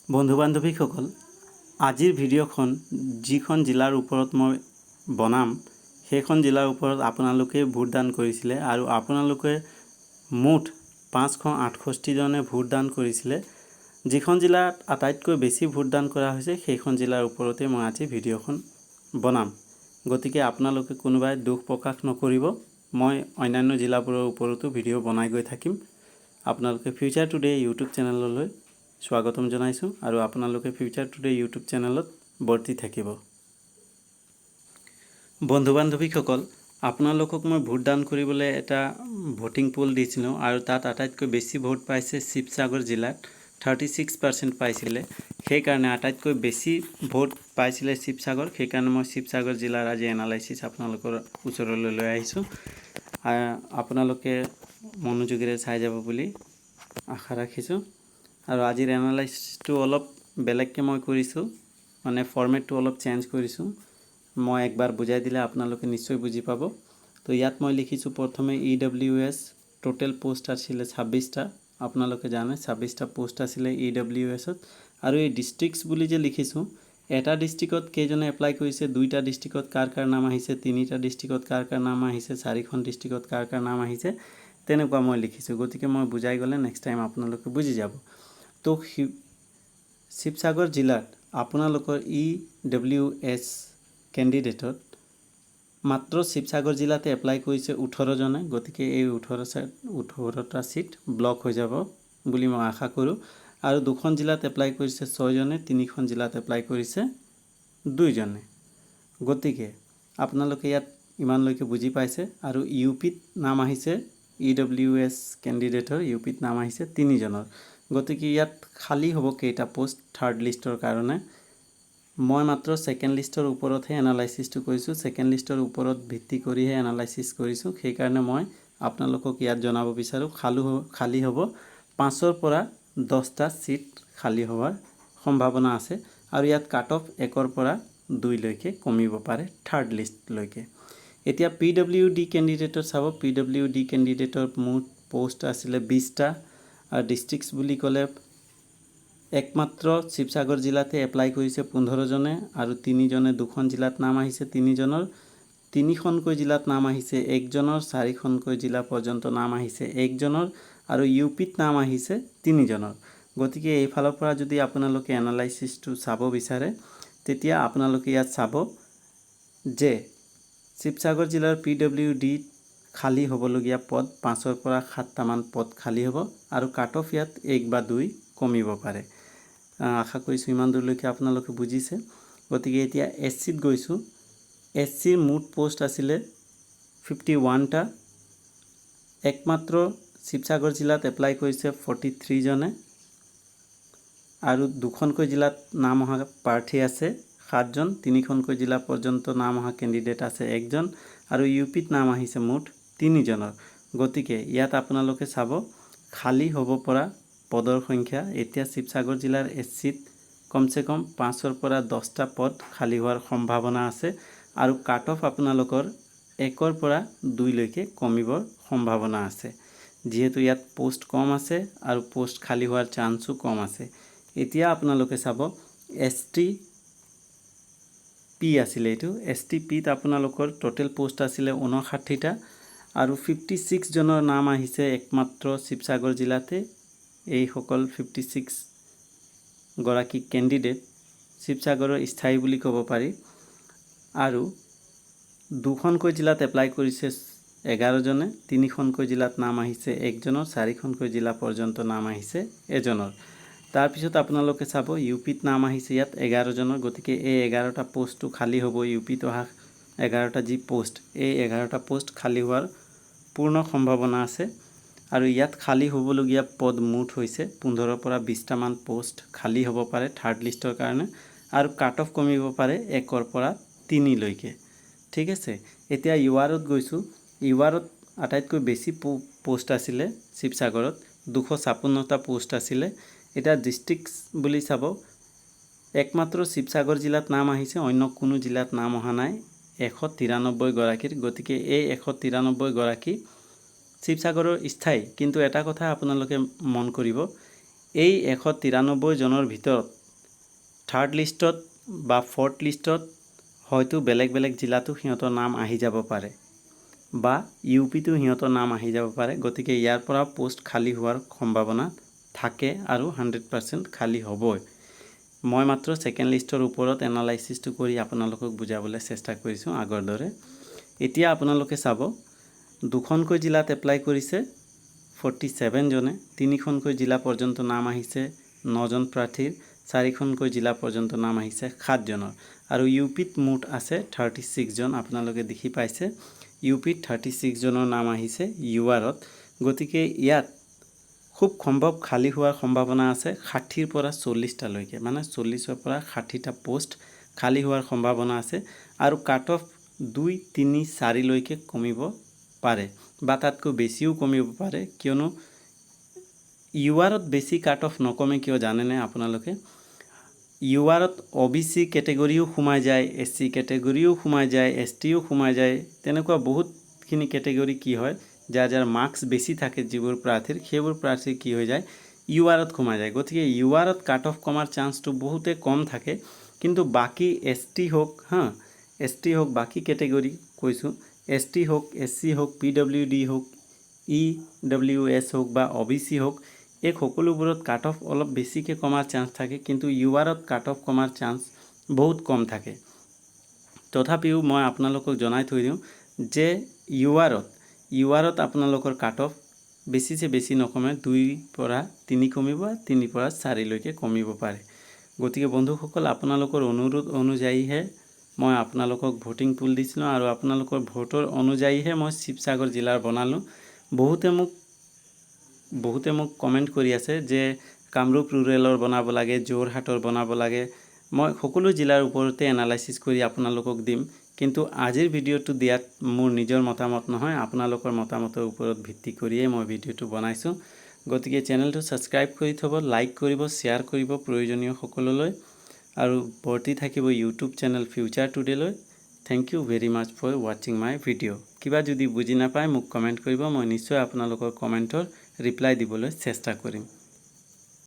বন্ধু বান্ধৱীসকল, আজিৰ ভিডিঅ'খন যিখন জিলাৰ ওপৰত মই বনাম, সেইখন জিলাৰ ওপৰত আপোনালোকে ভোটদান কৰিছিলে আৰু আপোনালোকে মুঠ 568জনে ভোটদান কৰিছিলে। যিখন জিলাত আটাইতকৈ বেছি ভোটদান কৰা হৈছে, সেইখন জিলাৰ ওপৰতে মই আজি ভিডিঅ'খন বনাম। গতিকে আপোনালোকে কোনোবাই দুখ প্ৰকাশ নকৰিব। মই অন্যান্য জিলাবোৰৰ ওপৰতো ভিডিঅ' বনাই গৈ থাকিম। আপোনালোকে ফিউচাৰ টুডে ইউটিউব চেনেললৈ স্বাগতম জনাইছোঁ আৰু আপোনালোকে ফিউচাৰ টুডে ইউটিউব চেনেলত বৰ্তি থাকিব। বন্ধু বান্ধৱীসকল, আপোনালোকক মই ভোটদান কৰিবলৈ এটা ভোটিং পোল দিছিলোঁ আৰু তাত আটাইতকৈ বেছি ভোট পাইছে শিৱসাগৰ জিলাত, 36% পাইছিলে। সেইকাৰণে আটাইতকৈ বেছি ভোট পাইছিলে শিৱসাগৰ, সেইকাৰণে মই শিৱসাগৰ জিলাৰ আজি এনালাইচিছ আপোনালোকৰ ওচৰলৈ লৈ আহিছোঁ। আপোনালোকে মনোযোগেৰে চাই যাব বুলি আশা ৰাখিছোঁ। আৰু আজিৰ এনালাইচিছটো অলপ বেলেগকৈ মই কৰিছোঁ, মানে ফৰ্মেটটো অলপ চেঞ্জ কৰিছোঁ। মই একবাৰ বুজাই দিলে আপোনালোকে নিশ্চয় বুজি পাব। তো ইয়াত মই লিখিছোঁ, প্ৰথমে ইডাব্লিউএছ টোটেল পোষ্ট আছিলে 26টা। আপোনালোকে জানে, 26টা পোষ্ট আছিলে ইডাব্লিউএছত। আৰু এই ডিষ্ট্ৰিক্টছ বুলি যে লিখিছোঁ, এটা ডিষ্ট্ৰিক্টত কেইজনে এপ্লাই কৰিছে, দুইটা ডিষ্ট্ৰিক্টত কাৰ কাৰ নাম আহিছে, তিনিটা ডিষ্ট্ৰিক্টত কাৰ কাৰ নাম আহিছে, চাৰিখন ডিষ্ট্ৰিক্টত কাৰ কাৰ নাম আহিছে, তেনেকুৱা মই লিখিছোঁ। গতিকে মই বুজাই গ'লে নেক্সট টাইম আপোনালোকে বুজি যাব। তো শিৱসাগৰ জিলাত আপোনালোকৰ ইডাব্লিউএছ কেণ্ডিডেটত মাত্ৰ শিৱসাগৰ জিলাতে এপ্লাই কৰিছে 18জনে। গতিকে এই 18টা ছিট ব্লক হৈ যাব বুলি মই আশা কৰোঁ। আৰু দুখন জিলাত এপ্লাই কৰিছে ছয়জনে, তিনিখন জিলাত এপ্লাই কৰিছে দুইজনে। গতিকে আপোনালোকে ইয়াত ইমানলৈকে বুজি পাইছে। আৰু ইউ পিত নাম আহিছে, ইডাব্লিউএছ কেণ্ডিডেটৰ ইউ পিত নাম আহিছে তিনিজনৰ। গতিকে ইয়াত খালী হ'ব কেইটা পোষ্ট থাৰ্ড লিষ্টৰ কাৰণে? মই মাত্ৰ ছেকেণ্ড লিষ্টৰ ওপৰতহে এনালাইচিছটো কৰিছোঁ, ছেকেণ্ড লিষ্টৰ ওপৰত ভিত্তি কৰিহে এনালাইচিছ কৰিছোঁ। সেইকাৰণে মই আপোনালোকক ইয়াত জনাব বিচাৰোঁ, খালী হ'ব 5ৰ পৰা 10টা ছিট খালী হোৱাৰ সম্ভাৱনা আছে। আৰু ইয়াত কাট অফ 1ৰ পৰা 2লৈকে কমিব পাৰে থাৰ্ড লিষ্টলৈকে। এতিয়া পিডব্লিউ ডি কেণ্ডিডেটৰ চাব। পিডব্লিউ ডি কেণ্ডিডেটৰ মুঠ পষ্ট আছিলে 20টা। আৰু ডিষ্ট্ৰিক্টছ বুলি ক'লে একমাত্ৰ শিৱসাগৰ জিলাতে এপ্লাই কৰিছে 15জনে আৰু তিনিজনে দুখন জিলাত নাম আহিছে তিনিজনৰ, তিনিখনকৈ জিলাত নাম আহিছে একজনৰ, চাৰিখনকৈ জিলা পৰ্যন্ত নাম আহিছে একজনৰ আৰু ইউ পিত নাম আহিছে তিনিজনৰ। গতিকে এইফালৰ পৰা যদি আপোনালোকে এনালাইচিছটো চাব বিচাৰে, তেতিয়া আপোনালোকে ইয়াত চাব যে শিৱসাগৰ জিলাৰ পিডব্লিউ ডিত খালী হ'বলগীয়া পদ 5ৰ পৰা 7টামান পদ খালী হ'ব আৰু কাট অফ ইয়াত 1 বা 2 কমিব পাৰে। আশা কৰিছোঁ ইমান দূৰলৈকে আপোনালোকে বুজিছে। গতিকে এতিয়া এছ চিত গৈছোঁ। এছ চিৰ মুঠ পষ্ট আছিলে 51টা। একমাত্ৰ শিৱসাগৰ জিলাত এপ্লাই কৰিছে 43জনে আৰু দুখনকৈ জিলাত নাম অহা প্ৰাৰ্থী আছে সাতজন, তিনিখনকৈ জিলা পৰ্যন্ত নাম অহা কেণ্ডিডেট আছে একজন আৰু ইউ পিত নাম আহিছে মুঠ তিনিজনৰ। গতিকে ইয়াত আপোনালোকে চাব, খালী হ'ব পৰা পদৰ সংখ্যা এতিয়া শিৱসাগৰ জিলাৰ এছ চিত কমচে কম 5ৰ পৰা 10টা পদ খালী হোৱাৰ সম্ভাৱনা আছে আৰু কাট অফ আপোনালোকৰ 1ৰ পৰা 2লৈকে কমিবৰ সম্ভাৱনা আছে, যিহেতু ইয়াত পষ্ট কম আছে আৰু পষ্ট খালী হোৱাৰ চান্সো কম আছে। এতিয়া আপোনালোকে চাব, এছ টি পি আছিলে এইটো। এছ টি পিত আপোনালোকৰ ট'টেল পষ্ট আছিলে 59টা আৰু 56জনৰ নাম আহিছে একমাত্ৰ শিৱসাগৰ জিলাতে। এইসকল 56গৰাকী কেণ্ডিডেট শিৱসাগৰৰ স্থায়ী বুলি ক'ব পাৰি। আৰু দুখনকৈ জিলাত এপ্লাই কৰিছে 11জনে, তিনিখনকৈ জিলাত নাম আহিছে একজনৰ, চাৰিখনকৈ জিলা পৰ্যন্ত নাম আহিছে এজনৰ। তাৰপিছত আপোনালোকে চাব, ইউ পিত নাম আহিছে ইয়াত 11জনৰ। গতিকে এই 11টা পষ্টটো খালী হ'ব। ইউ পিত অহা 11টা যি পষ্ট, এই 11টা পষ্ট খালী হোৱাৰ পূৰ্ণ সম্ভাৱনা আছে। আৰু ইয়াত খালী হ'বলগীয়া পদ মুঠ হৈছে 15ৰ পৰা 20টামান পষ্ট খালী হ'ব পাৰে থাৰ্ড লিষ্টৰ কাৰণে আৰু কাট অফ কমিব পাৰে 1ৰ পৰা 3লৈকে। ঠিক আছে, এতিয়া ইউ আৰত গৈছোঁ। ইউ আৰত আটাইতকৈ বেছি পষ্ট আছিলে শিৱসাগৰত, 256টা পষ্ট আছিলে। এতিয়া ডিষ্ট্ৰিক্টছ বুলি চাব, একমাত্ৰ শিৱসাগৰ জিলাত নাম আহিছে, অন্য কোনো জিলাত নাম অহা নাই 193গৰাকীৰ। গতিকে এই 193গৰাকী শিৱসাগৰৰ স্থায়ী। কিন্তু এটা কথা আপোনালোকে মন কৰিব, এই 193জনৰ ভিতৰত থাৰ্ড লিষ্টত বা ফ'ৰ্থ লিষ্টত হয়তো বেলেগ বেলেগ জিলাতো সিহঁতৰ নাম আহি যাব পাৰে বা ইউ পিতো সিহঁতৰ নাম আহি যাব পাৰে। গতিকে ইয়াৰ পৰা পষ্ট খালী হোৱাৰ সম্ভাৱনা থাকে আৰু 100% খালী হ'বই। মই মাত্ৰ ছেকেণ্ড লিষ্টৰ ওপৰত এনালাইচিছটো কৰি আপোনালোকক বুজাবলৈ চেষ্টা কৰিছোঁ আগৰ দৰে। এতিয়া আপোনালোকে চাব, দুখনকৈ জিলাত এপ্লাই কৰিছে 47জনে, তিনিখনকৈ জিলা পৰ্যন্ত নাম আহিছে নজন প্ৰাৰ্থীৰ, চাৰিখনকৈ জিলা পৰ্যন্ত নাম আহিছে সাতজনৰ আৰু ইউ পিত মুঠ আছে 36জন। আপোনালোকে দেখি পাইছে, ইউ পিত 36জনৰ নাম আহিছে ইউ আৰত। গতিকে ইয়াত খুব সম্ভৱ খালী হোৱাৰ সম্ভাৱনা আছে 60ৰ পৰা 40টালৈকে, মানে 40ৰ পৰা 60টা পষ্ট খালী হোৱাৰ সম্ভাৱনা আছে আৰু কাট অফ দুই, তিনি, চাৰিলৈকে কমিব পাৰে বা তাতকৈ বেছিও কমিব পাৰে। কিয়নো ইউ আৰত বেছি কাট অফ নকমে। কিয় জানেনে আপোনালোকে? ইউ আৰত অ' বি চি কেটেগৰীও সোমাই যায়, এছ চি কেটেগৰীও সোমাই যায়, এছ টিও সোমাই যায়। তেনেকুৱা বহুতখিনি কেটেগৰী কি হয়, যাৰ যাৰ মাৰ্কছ বেছি থাকে যিবোৰ প্ৰাৰ্থীৰ, সেইবোৰ প্ৰাৰ্থীৰ কি হৈ যায়, ইউ আৰত সোমাই যায়। গতিকে ইউ আৰত কাট অফ কমাৰ চান্সটো বহুতে কম থাকে। কিন্তু বাকী এছ টি হওক, হা, এছ টি হওক, বাকী কেটেগৰী কৈছোঁ, এছ টি হওক, এছ চি হওক, পি ডব্লিউ ডি হওক, ই ডব্লিউ এছ হওক বা অ' বি চি হওক, এই সকলোবোৰত কাট অফ অলপ বেছিকৈ কমাৰ চান্স থাকে। কিন্তু ইউ আৰত কাট অফ কমাৰ চান্স বহুত কম থাকে। তথাপিও মই আপোনালোকক জনাই থৈ দিওঁ যে ইউ আৰত আপোনালোকৰ কাট অফ বেছিছে বেছি নকমে, দুইৰ পৰা তিনি কমিব, তিনিৰ পৰা চাৰিলৈকে কমিব পাৰে। গতিকে বন্ধুসকল, আপোনালোকৰ অনুৰোধ অনুযায়ীহে মই আপোনালোকক ভোটিং পুল দিছিলোঁ আৰু আপোনালোকৰ ভোটৰ অনুযায়ীহে মই শিৱসাগৰ জিলাৰ বনালোঁ। বহুতে মোক কমেণ্ট কৰি আছে যে কামৰূপ ৰুৰেলৰ বনাব লাগে, যোৰহাটৰ বনাব লাগে। মই সকলো জিলাৰ ওপৰতে এনালাইচিছ কৰি আপোনালোকক দিম। কিন্তু আজিৰ ভিডিঅ'টো দিয়াত মোৰ নিজৰ মতামত নহয়, আপোনালোকৰ মতামতৰ ওপৰত ভিত্তি কৰিয়ে মই ভিডিঅ'টো বনাইছোঁ। গতিকে চেনেলটো ছাবস্ক্ৰাইব কৰি থ'ব, লাইক কৰিব, শ্বেয়াৰ কৰিব প্ৰয়োজনীয় সকলোলৈ আৰু বৰ্তি থাকিব ইউটিউব চেনেল ফিউচাৰ টুডেলৈ। Thank you very much for watching my video. কিবা যদি বুজি নাপায়, মোক কমেণ্ট কৰিব। মই নিশ্চয় আপোনালোকৰ কমেণ্টৰ ৰিপ্লাই দিবলৈ চেষ্টা কৰিম।